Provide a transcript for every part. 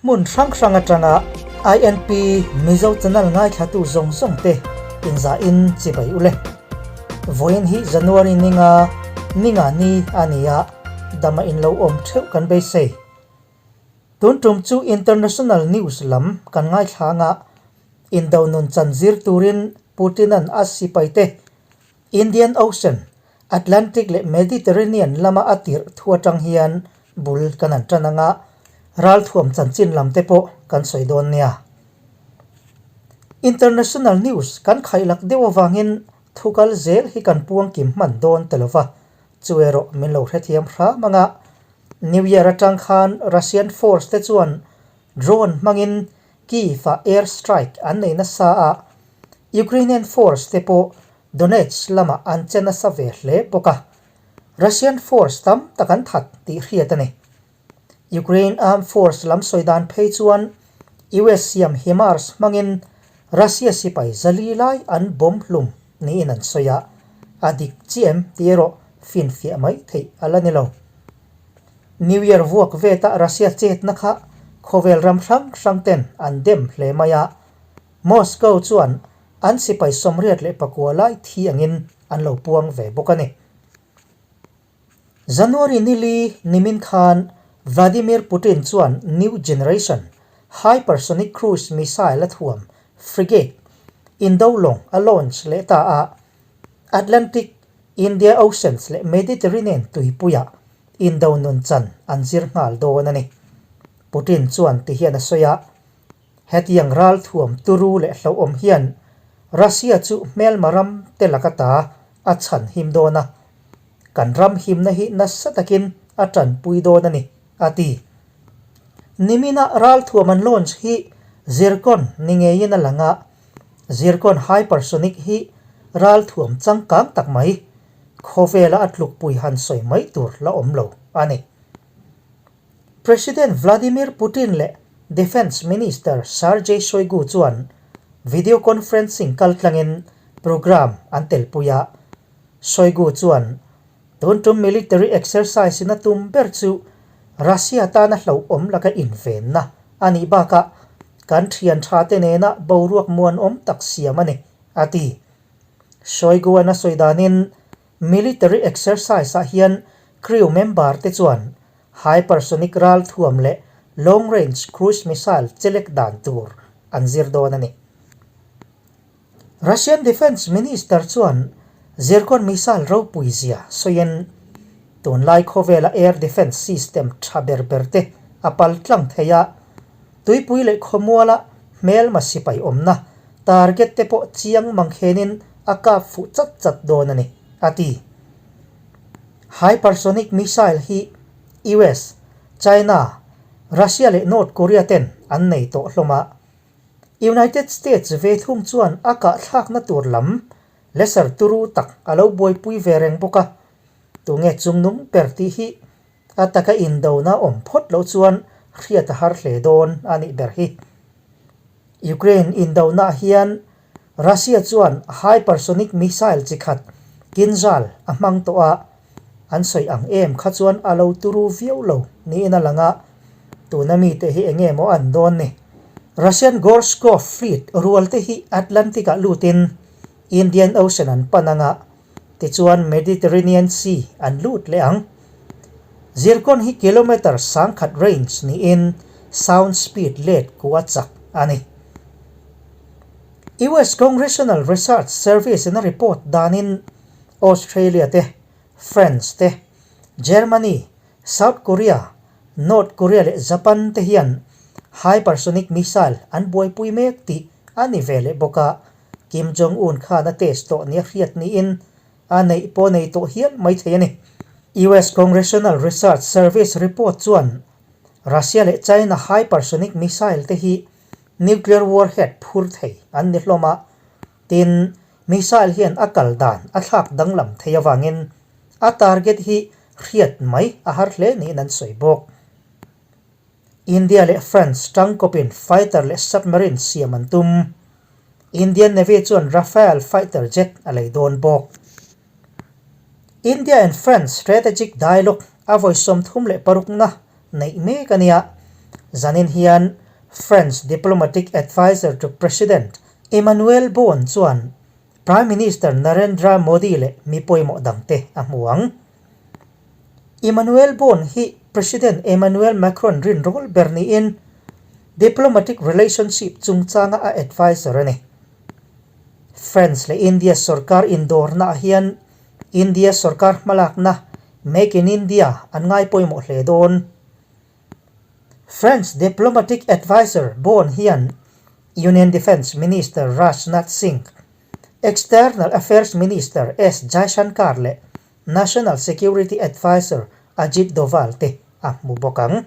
Hmun hrang hrang atanga INP Mizo channel ngaithlatu zawng zawng te inzahin chibai u le. Vawiin hi January ninga ninga ni a ni a, dama in lo awm theuh kan beisei. Tun tum chu international news lam kan ngaithla anga indo nun chan zir turin Putin-a'n a sipaite Indian Ocean, Atlantic leh Mediterranean lama a tirh thu atang hian bul kan han tan anga, ralthuam chanchin lam te pawh kan sawi dawn nia. International news kan khaihlak deuh avangin thu kal zel hi kan puang kim hman dawn ta lova, chu erawh min lo hrethiam hram anga, New Year atang khan Russian force te chuan drone hmangin Kyiv-ah air strike an nei nasa a, Ukrainian force te pawh Donetsk lamah an che nasa ve hle bawk a, Russian force tam tak an that tih hriat a ni. Ukraine armed force lam sawi dan phei chuan US siam HIMARS hmangin Russia sipai zali lai an bomb hlum niin an sawi a, a dik chi em tih erawh finfiah mai theih a la ni lo. New Year vuak veta Russia chetna kha khawvel ram hrang hrang ten an dem hle mai a, Moscow chuan an sipai 84 lai thi angin an lo puang ve bawk a ni. January nili nimin khan Vladimir Putin chuan new generation hypersonic cruise missile a thuam frigate indo lawng a launch leh ta a, Atlantic, India Oceans leh Mediterranean tuipuiah indo nun chan an zir nghal dawn a ni. Putin chuan ti hian a sawi a. Hetiang ralthuam turu leh hlauhawm hian Russia chu hmelma ram te laka ta a chhan him dawn a, kan ram himna hi nasa takin a tanpui dawn a ni, a ti. Nimina ralthuam an launch hi Zircon ni ngeiin a lang a, Zircon hypersonic hi ralthuam changkang tak mai, khawvela a tlukpui han sawi mai tur la awm lo a ni. President Vladimir Putin leh Defence Minister Sergei Shoigu chuan video conferencing kaltlangin programme an telpui a. Shoigu chuan, Tun tum military exercise in a tum ber chu Russia tana hlauhawm laka invenna a nih bakah kan thian tha te nena boruak muanawm tak siam a ni, a ti. Shoigu-a'n a sawi danin Military exercise ah hian crew member te chuan hypersonic ralthuam leh long range cruise missile chelek dan tur an zir dawn a ni. Russian Defence Minister chuan Zircon missile ropui zia sawiin tunlai khawvela air defence system tha ber ber te a pal tlang thei a, tuipui leh khawmuala hmelma sipai awmna Target te pawh chiang mangkhenin a kap fuh chat chat dawn a ni, a ti. Hypersonic missile hi US, China, Russia leh North Korea ten an nei tawh hlawm a. United States ve thung chuan a kahthlakna tur lam lesser turu tak a lo buaipui ve reng bawk a, tunge chungnung ber tih hi a taka indona awm phawt loh chuan hriat a har hle dawn a nih ber hi. Ukraine indonaah hian Russia chuan hypersonic missile chi khat Kinzhal a hmang tawh a, an sawi ang em kha chuan a lo turu viau lo niin a lang a, tuna mite hi eng nge maw an dawn ni? Russian Gorshkov fleet rual te hi Atlantic-ah lutin Indian Ocean an pan ang a, tichuan Mediterranean Sea an lut leh ang. Zircon hi kilometre 1000 range niin sound speed let ku a chak a ni. US Congressional Research Service in a report danin Australia te, France te, Germany, South Korea, North Korea leh Japan te hian hypersonic missile an buaipui mek tih a ni ve leh bawk a, Kim Jong Un khan a test tawh nia hriat niin a neih pawh nei tawh hial mai thei a ni. US Congressional Research Service report chuan Russia leh China hypersonic missile te hi nuclear warhead phur thei an ni hlawm a, tin, missile hian a kal dan a thlak danglam thei avangin a target hi hriat mai a har hle niin an sawi bawk. India leh France tangkawpin fighter leh submarine siam an tum. Indian Navy chuan Rafale fighter jet a lei dawn bawk. India and France strategic dialogue a vawi 36na neih mek a nia. Zanin hian French diplomatic adviser to President Emmanuel Bon chuan Prime Minister Narendra Modi leh mi pawimawh dangte a hmu ang. Emmanuel Bon hi President Emmanuel Macron rinrawl ber niin diplomatic relationship chungchanga a adviser a ni. France leh India sorkar indawrnaah hian India sorkar hmalakna Make in India an ngai pawimawh hle dawn. French diplomatic adviser Bon hian Union Defence Minister Rajnath Singh, External Affairs Minister S Jaishankar leh National Security Adviser Ajit Doval te a hmu bawk ang.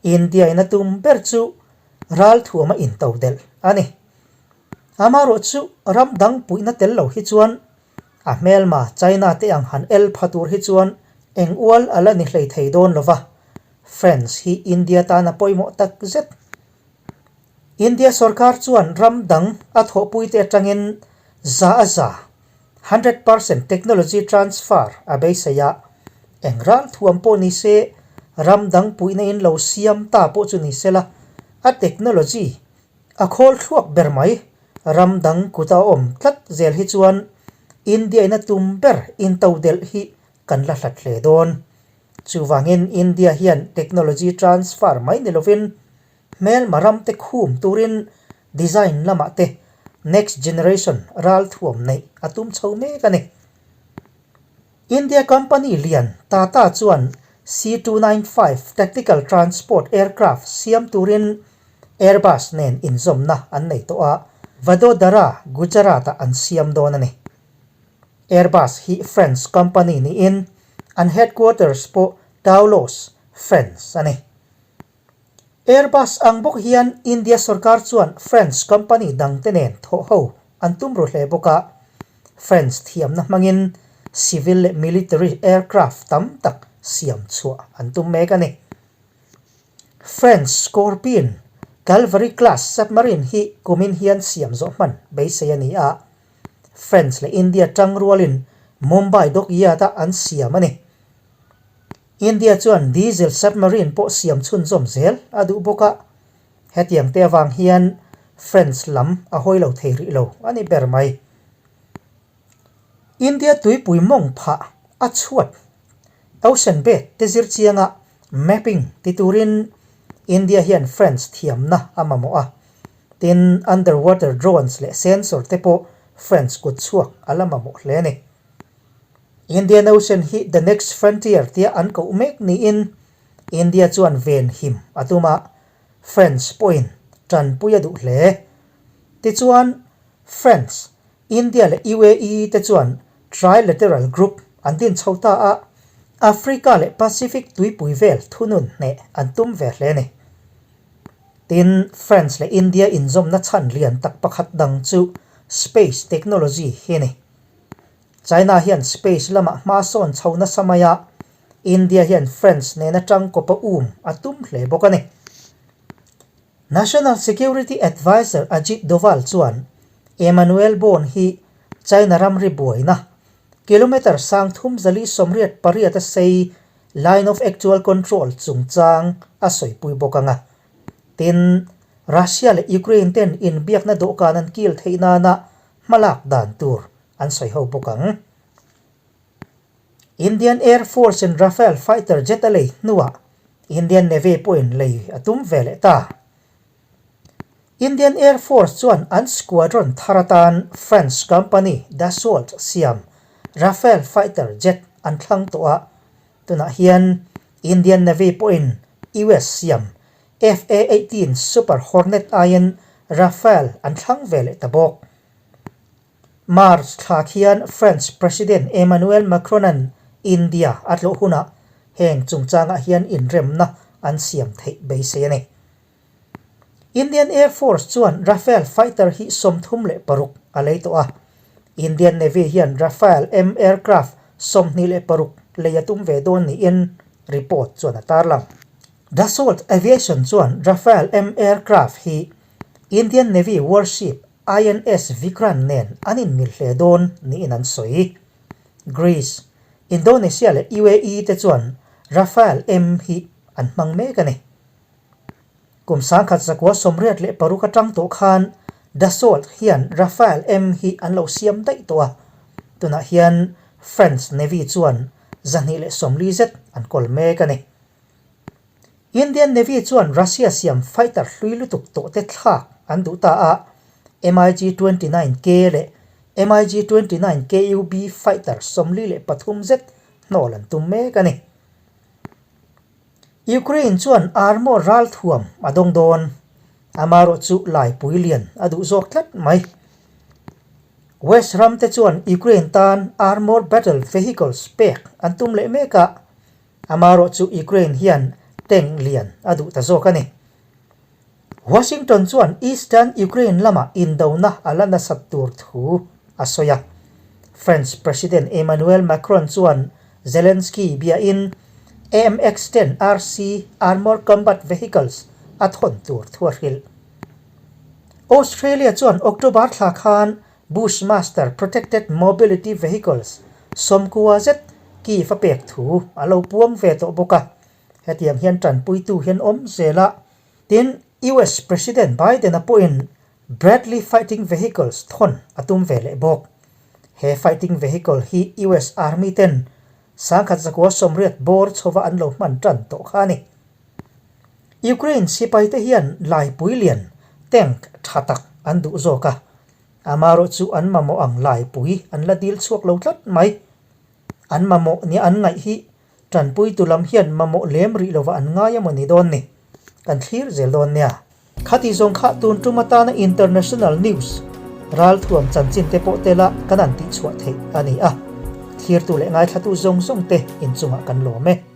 India in a tum ber chu ralthuama intodelh a ni. Amaherawhchu ram dang puihna tel lo hi chuan A hmelma China te ang han el pha tur hi chuan eng ual a la ni hlei thei dawn lo va, France hi India tan a pawimawh tak zet. India sorkar chuan ram dang a thawhpuite atangin za a za, 100%, technology transfer a beisei a, eng ral thuam pawh ni se, ram dang puihna in lo siam ta pawh chu ni sela, a technology A khawl thluak ber mai. Ram dang kuta awm tlat zel hi chuan India in a tum ber intodelh hi kan la hlat hle dawn. Chuvangin India hian technology transfer mai ni lovin hmelma ram te khum turin design lamah te next generation ralthuam neih a tum chho mek a ni. India company lian Tata chuan C-295 Tactical Transport Aircraft siam turin Airbus nen inzawmna an nei tawh a, Vadodara, Gujarat-ah an siam dawn a ni. Airbus hi French company niin an headquarters pawh Toulouse, France a ni. Airbus ang bawk hian India sorkar chuan French company dangte nen thawh ho an tum ru hle bawk a, French thiamna hmangin civil leh military aircraft tam tak siam chhuah an tum mek a ni. French Scorpene Calvary class submarine hi kumin hian siam zawh hman beisei a ni a, French leh India tangrualin Mumbai dockyard-ah an siam a ni. India chuan diesel submarine pawh siam chhunzawm zel a duh bawk a, hetiang te avang hian France lam a hawi lo thei rih lo a ni ber mai. India tuipui mawng phah a chhuat ocean bed te zir chianga mapping ti turin India hian France thiamna a mamawh a, tin underwater drones leh sensor te pawh France kut chhuak a la mamawh hle a ni. Indian Ocean hi the next frontier tia an koh mek niin India chuan ven him a tum a, France pawhin tanpui a duh hle. Tichuan, France, India leh UAE te chuan trilateral group an din chho ta a, Africa leh Pacific tuipui vel thunun hneh an tum ve hle a ni. Tin, France leh India inzawmna chhan lian tak pakhat dang chu space technology hi a ni. China hian space lamah hma sawn chho nasa mai a, India hian France nena tangkawpa um a tum hle bawk a ni. National Security Adviser Ajit Doval chuan Emmanuel Bon hi China ramri buaina kilometre 3088 a sei Line of Actual Control chungchang a sawipui bawk ang a. Tin, Russia leh Ukraine ten inbiakna dawhkan an kil theih nana hmalak dan tur an sawi ho bawk ang. Indian Air Force in Rafale fighter jet a lei hnuah Indian Navy pawhin lei a tum ve leh ta. Indian Air Force chuan an squadron thar atan French company Dassault siam Rafale fighter jet an thlang tawh a, tunah hian Indian Navy pawhin US siam FA-18 Super Hornet aiin Rafale an thlang ve leh ta bawk. March thla khian French President Emmanuel Macron-a'n India a tlawh hunah heng chungchangah hian inremna an siam theih beisei a ni. Indian Air Force chuan Rafale fighter hi 36 a lei tawh a, Indian Navy hian Rafale M aircraft 26 lei a tum ve dawn niin report chuan a tarlang. Dassault Aviation chuan Rafale M aircraft hi Indian Navy warship INS Vikrant nen an inmil hle dawn niin an sawi. Greece, Indonesia leh UAE te chuan Rafale M hi an hmang mek a ni. Kum 1986 atang tawh khan Dassault hian Rafale M hi an lo siam daih tawh a, tunah hian French Navy chuan 240 zet an kawl mek a ni. Indian Navy chuan Russia siam fighter hlui lutuk tawh te thlak an duh ta a, MiG 29 K leh MiG 29 KUB fighter 43 zet hnawl an tum mek a ni. Ukraine chuan armor ralthuam a dawng dawn, amaherawh chu laipui lian a duh zawk tlat mai. West ram te chuan Ukraine tan armor battle vehicles pek an tum leh mek a, amaherawh chu Ukraine hian tank lian a duh ta zawk a ni. Washington chuan Eastern Ukraine lamah indona a la nasat tur thu a sawi a. French President Emmanuel Macron chuan Zelensky biain AMX ten RC Armored Combat Vehicles a thawn tur thu a hrilh. Australia chuan October thla khan Bushmaster Protected Mobility Vehicles 90 zet Kyiv a pek thu a lo puang ve tawh bawk a. Hetiang hian tanpuitu hian awm zel a, tin US President Biden-a pawhin Bradley Fighting Vehicles thawn a tum ve leh bawk. He fighting vehicle hi US Army ten 1980 bawr chhova an lo hman tan tawh kha a ni. Ukraine sipaite hian laipui lian, tank, tha tak an duh zawk a, amaherawh chu an mamawh ang laipui an la dil chhuak lo tlat mai. An mamawh nia an ngaih hi Tanpuitu lam hian mamawh lem rih lova an ngai emaw ni dawn ni? Kan thlir zel dawn nia. Khati zawng kha tun tum atana international news ralthuam chanchin te pawh tela kan han tihchhuah theih a ni a. Thlirtu leh ngaithlatu zawng zawng te inchungah kan lawm e.